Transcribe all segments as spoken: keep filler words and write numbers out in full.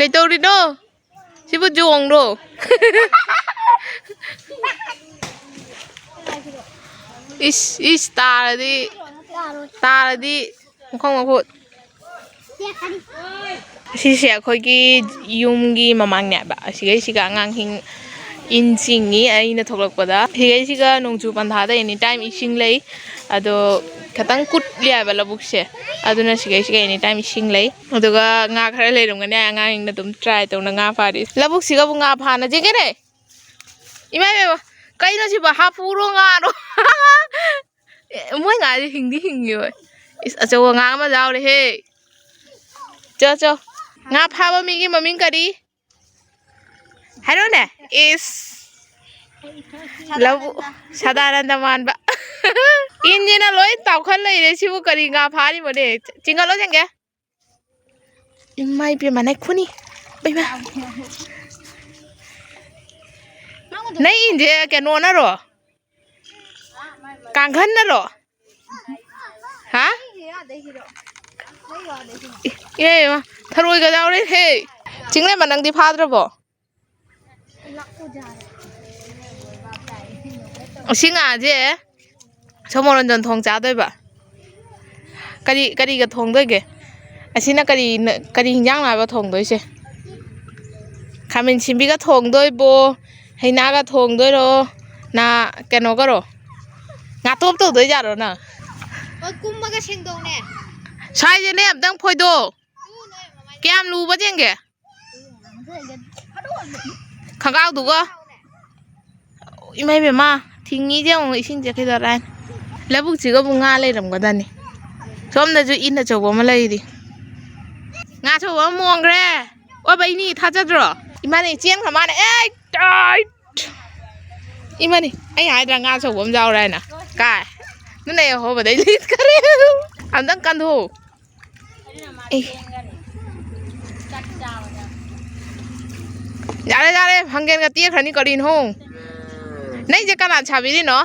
ꯀꯩꯇꯧꯔꯤꯅꯣ? ꯁꯤꯕꯨ ꯖꯣꯡꯔꯣ? ꯏꯁ, ꯏꯁ, ꯇꯥꯔꯗꯤ, ꯇꯥꯔꯗꯤ ꯃꯈꯣꯡ ꯃꯈꯨꯠ꯫ ꯁꯤꯁꯦ ꯑꯩꯈꯣꯏꯒꯤ ꯌꯨꯝꯒꯤ ꯃꯃꯥꯡꯅꯦꯕ꯫ ꯑꯁꯤꯒꯩꯁꯤꯒ ꯑꯉꯥꯡꯁꯤꯡ ꯏꯟ ꯆꯤꯡꯉꯤ ꯑꯩꯅ ꯊꯣꯛꯂꯛꯄꯗ꯫ ꯁꯤꯒꯩꯁꯤꯒ ꯅꯣꯡꯖꯨ ꯄꯟꯊꯥꯗ ꯑꯦꯅꯤ ꯇꯥꯏꯝ ꯏꯁꯤꯡ ꯂꯩ꯫ ꯑꯗꯣ ꯈꯤꯇꯪ ꯀꯨꯠꯂꯤ ꯍꯥꯏꯕ ꯂꯧꯕꯨꯛꯁꯦ꯫ ꯑꯗꯨꯅ ꯁꯤꯒꯩꯁꯤꯒ ꯑꯦꯅꯤ ꯇꯥꯏꯝ ꯏꯁꯤꯡ ꯂꯩ꯫ ꯑꯗꯨꯒ ꯉꯥ ꯈꯔ ꯂꯩꯔꯝꯒꯅꯤ꯫ ꯑꯉꯥꯡꯁꯤꯡꯅ ꯑꯗꯨꯝ ꯇ꯭ꯔꯥꯏ ꯇꯧꯅ ꯉꯥ ꯐꯥꯔꯤ꯫ ꯂꯧꯕꯨꯛꯁꯤꯒꯕꯨ ꯉꯥ ꯐꯥꯅꯁꯦꯒꯦꯅꯦ? ꯏꯃꯥ ꯏꯕꯦꯝꯃ, ꯀꯩꯅꯣ ꯁꯤꯕꯣ? ꯍꯥꯞꯄꯨꯔꯣ ꯉꯥꯔꯣ? ꯑꯦ, ꯃꯣꯏ ꯉꯥꯁꯦ ꯍꯤꯡꯗꯤ ꯍꯤꯡꯉꯤ ꯍꯣꯏ꯫ ꯏꯁ, ꯑꯆꯧꯕ ꯉꯥ ꯑꯃ ꯌꯥꯎꯔꯦꯍꯦ꯫ ꯆꯣ, ꯆꯣ꯫ ꯉꯥ ꯐꯥꯕ ꯃꯤꯒꯤ ꯃꯃꯤꯡ ꯀꯔꯤ? ꯍꯥꯏꯔꯣꯅꯦ꯫ ꯏꯁ꯫ ꯂꯧꯕꯨꯛ ꯁꯗꯥꯅꯟꯗ ꯃꯥꯟꯕ꯫ ꯏꯟꯁꯤꯅ ꯂꯣꯏ ꯇꯥꯎꯈꯠ ꯂꯩꯔꯦ꯫ ꯁꯤꯕꯨ ꯀꯔꯤ ꯉꯥ ꯐꯥꯔꯤꯕꯅꯦ? ꯆꯤꯡꯈꯠꯂꯣ ꯌꯦꯡꯒꯦ꯫ ꯏꯃꯥ ꯏꯕꯦꯝꯃ, ꯅꯩꯈꯨꯅꯤ꯫ ꯏꯃꯥ꯫ ꯅꯪ ꯏꯟꯁꯦ ꯀꯩꯅꯣꯅꯔꯣ? ꯀꯥꯡꯈꯟꯅꯔꯣ? ꯍꯥ? ꯏ-, ꯏꯃꯥ, ꯏꯃꯥ, ꯊꯔꯣꯏꯒ ꯌꯥꯎꯔꯦꯍꯦ꯫ ꯆꯤꯡꯂꯦꯝꯕ, ꯅꯪꯗꯤ ꯐꯥꯗ꯭ꯔꯕꯣ? ꯑꯁꯤ ꯉꯥꯁꯦ ꯁꯣꯃꯣꯔꯟꯖꯟ ꯊꯣꯡ ꯆꯥꯗꯣꯏꯕ꯫ ꯀꯔꯤ, ꯀꯔꯤꯒ ꯊꯣꯡꯗꯣꯏꯒꯦ? ꯑꯁꯤꯅ ꯀꯔꯤ, ꯀꯔꯤ ꯍꯤꯟꯖꯥꯡꯅꯣ ꯍꯥꯏꯕ ꯊꯣꯡꯗꯣꯏꯁꯦ? ꯈꯥꯃꯦꯟ ꯁꯤꯟꯕꯤꯒ ꯊꯣꯡꯗꯣꯏꯕꯣ? ꯍꯩꯅꯥꯒ ꯊꯣꯡꯗꯣꯏꯔꯣ? ꯅ ꯀꯩꯅꯣꯒꯔꯣ? ꯉꯥꯇꯣꯞ ꯇꯧꯗꯣꯏꯖꯥꯔꯣ ꯅꯪ? ꯍꯣꯏ, ꯀꯨꯝꯃꯒ ꯁꯦꯡꯗꯣꯛꯅꯦ꯫ ꯁ꯭ꯋꯥꯏꯁꯦꯅꯦ ꯑꯝꯇꯪ ꯐꯣꯏꯗꯣꯛ꯫ ꯀꯌꯥꯝ ꯂꯨꯕ ꯌꯦꯡꯒꯦ? ꯈꯣꯡꯒ꯭ꯔꯥꯎꯗꯨꯒ꯫ ꯏꯃꯥ ꯏꯕꯦꯝꯃ, ꯊꯤꯡꯉꯤꯁꯦ ꯑꯃꯨꯛ ꯏꯁꯤꯡꯁꯦ ꯀꯩꯗꯧꯔꯦ ꯍꯥꯏꯅ꯫ ꯂꯧꯕꯨꯛꯁꯤꯒꯕꯨ ꯉꯥ ꯂꯩꯔꯝꯒꯗꯅꯤ꯫ ꯁꯣꯝꯗꯁꯨ ꯏꯟ ꯑꯆꯧꯕ ꯑꯃ ꯂꯩꯔꯤ꯫ ꯉꯥ ꯑꯆꯧꯕ ꯑꯃ ꯃꯣꯡꯈ꯭ꯔꯦ꯫ ꯑꯣ, ꯕꯩꯅꯤ, ꯊꯥꯖꯗ꯭ꯔꯣ? ꯏꯃꯥꯅꯦ, ꯆꯦꯟꯈ꯭ꯔ ꯃꯥꯅꯦ꯫ ꯑꯦ, ꯇꯥꯏ꯫ ꯏꯃꯥꯅꯤ, ꯑꯩ ꯍꯥꯏꯗ꯭ꯔꯥ ꯉꯥ ꯑꯆꯧꯕ ꯑꯃ ꯌꯥꯎꯔꯦ ꯍꯥꯏꯅ? ꯀꯥꯏ꯫ ꯅꯪꯅ ꯑꯩ ꯍꯧꯕꯗꯩ ꯂꯤꯠꯈꯔꯦ꯫ ꯑꯝꯇꯪ ꯀꯟꯊꯣꯛꯎ꯫ ꯑꯦ꯫ ꯌꯥꯔꯦ, ꯌꯥꯔꯦ, ꯍꯪꯒꯦꯟꯒ ꯇꯦꯛꯈ꯭ꯔꯅꯤ ꯀꯔꯤꯅꯣ? ꯅꯪꯁꯦ ꯀꯅꯥ ꯁꯥꯕꯤꯔꯤꯅꯣ?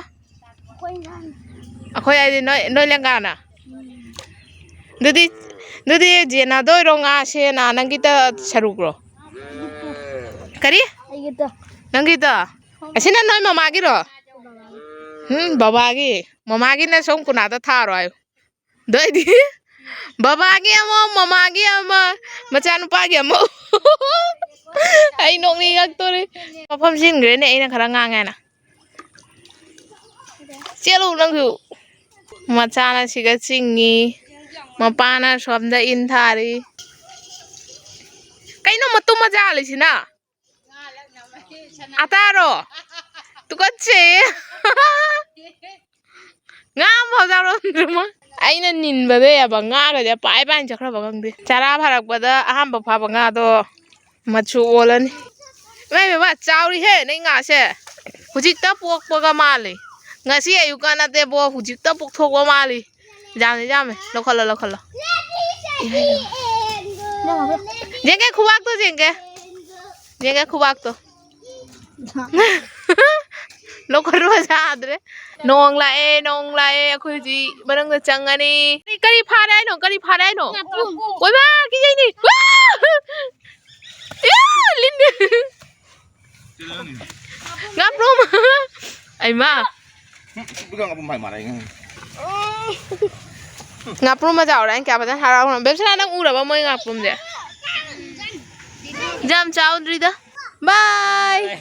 ꯑꯩꯈꯣꯏ ꯍꯥꯏꯗꯤ ꯅꯣꯏ, ꯅꯣꯏ ꯂꯦꯡꯒꯥꯅ? ꯑꯗꯨꯗꯤ ꯑꯗꯨꯗꯤ ꯖꯦꯅꯥꯗ ꯑꯣꯏꯔꯣ, ꯉꯥ ꯁꯦꯅꯥ, ꯅꯪꯒꯤꯇ ꯁꯔꯨꯛꯔꯣ? ꯀꯔꯤ? ꯑꯩꯒꯤꯇ꯫ ꯅꯪꯒꯤꯇ? ꯑꯁꯤꯅ ꯅꯣꯏ ꯃꯃꯥꯒꯤꯔꯣ? ꯎꯝ, ꯕꯕꯥꯒꯤ꯫ ꯃꯃꯥꯒꯤꯅ ꯁꯣꯝ ꯀꯨꯅꯥꯗ ꯊꯥꯔꯣ ꯍꯥꯏꯌꯨ꯫ ꯑꯗꯨ ꯑꯣꯏꯗꯤ ꯕꯕꯥꯒꯤ ꯑꯃ, ꯃꯃꯥꯒꯤ ꯑꯃ, ꯃꯆꯥꯅꯨꯄꯥꯒꯤ ꯑꯃ꯫ ꯑꯩ ꯅꯣꯛꯅꯤꯡꯉꯛꯇꯣꯔꯦ꯫ ꯃꯐꯝ ꯁꯤꯟꯈ꯭ꯔꯦꯅꯦ ꯑꯩꯅ ꯈꯔ ꯉꯥꯡꯉꯦꯅ꯫ ꯆꯦꯜꯂꯨ ꯅꯪꯁꯨ꯫ ꯃꯆꯥꯅ ꯁꯤꯒ ꯆꯤꯡꯉꯤ, ꯃꯄꯥꯅ ꯁꯣꯝꯗ ꯏꯟ ꯊꯥꯔꯤ꯫ ꯀꯩꯅꯣ ꯃꯇꯨꯝ ꯃꯆꯥ ꯍꯥꯜꯂꯤꯁꯤꯅ? ꯑꯇꯥꯔꯣ? ꯇꯨꯀꯠꯆꯩꯌꯦ꯫ ꯉꯥ ꯑꯃꯐꯥꯎ ꯆꯥꯔꯝꯗ꯭ꯔꯦ ꯃꯣꯏ꯫ ꯑꯩꯅ ꯅꯤꯟꯕꯗ ꯌꯥꯕ ꯉꯥꯒꯗꯤ ꯄꯥꯏ ꯄꯥꯏꯅ ꯆꯠꯈ꯭ꯔꯕ ꯈꯪꯗꯦ꯫ ꯆꯔꯥ ꯐꯥꯔꯛꯄꯗ ꯑꯍꯥꯟꯕ ꯐꯥꯕ ꯉꯥꯗꯣ ꯃꯆꯨ ꯑꯣꯜꯂꯅꯤ꯫ ꯏꯃꯥꯏ ꯄꯦꯝꯃ, ꯆꯥꯎꯔꯤꯍꯦ ꯅꯪ ꯉꯥꯁꯦ꯫ ꯍꯧꯖꯤꯛꯇ ꯄꯣꯛꯄꯒ ꯃꯥꯜꯂꯤ꯫ ꯉꯁꯤ ꯑꯌꯨꯛꯀ ꯅꯠꯇꯦꯕꯣ, ꯍꯧꯖꯤꯛꯇ ꯄꯣꯛꯊꯣꯛꯄ ꯃꯥꯜꯂꯤ꯫ ꯌꯥꯝꯃꯦ, ꯌꯥꯝꯃꯦ꯫ ꯂꯧꯈꯠꯂꯣ, ꯂꯧꯈꯠꯂꯣ꯫ ꯌꯦꯡꯒꯦ, ꯈꯨꯕꯥꯛꯇꯣ ꯌꯦꯡꯒꯦ꯫ ꯌꯦꯡꯒꯦ, ꯈꯨꯕꯥꯛꯇꯣ꯫ ꯂꯧꯈꯠꯄ ꯌꯥꯗ꯭ꯔꯦ꯫ ꯅꯣꯡ ꯂꯥꯛꯑꯦ, ꯅꯣꯡ ꯂꯥꯛꯑꯦ꯫ ꯑꯩꯈꯣꯏ ꯍꯧꯖꯤꯛ ꯃꯅꯨꯡꯗ ꯆꯪꯉꯅꯤ꯫ ꯀꯔꯤ, ꯀꯔꯤ ꯐꯥꯔꯦ ꯍꯥꯏꯅꯣ? ꯀꯔꯤ ꯐꯥꯔꯦ ꯍꯥꯏꯅꯣ? ꯉꯥꯄ꯭ꯔꯨꯝ꯫ ꯑꯣꯏꯃꯥ, ꯀꯤꯖꯩꯅꯦ꯫ ꯋꯥ! ꯏꯌꯥ, ꯂꯤꯟ꯫ ꯉꯥꯄ꯭ꯔꯨꯝ꯫ ꯑꯩꯃꯥ꯫ ꯄꯤꯛꯄ ꯉꯥꯄ꯭ꯔꯨꯝ ꯍꯥꯏ ꯃꯥꯜꯂꯦ꯫ ꯉꯥꯄ꯭ꯔꯨꯝ ꯃꯆꯥ ꯎꯔꯦ, ꯑꯩꯅ ꯀꯌꯥ ꯐꯖꯅ ꯍꯔꯥꯎ ꯍꯔꯥꯎ꯫ ꯕꯦꯝꯁꯅꯥ, ꯅꯪ ꯎꯔꯕ ꯃꯣꯏ ꯉꯥꯄ꯭ꯔꯨꯝꯁꯦ? ꯌꯥꯝ ꯆꯥꯎꯗ꯭ꯔꯤꯗ꯫ ꯕꯥꯏ꯫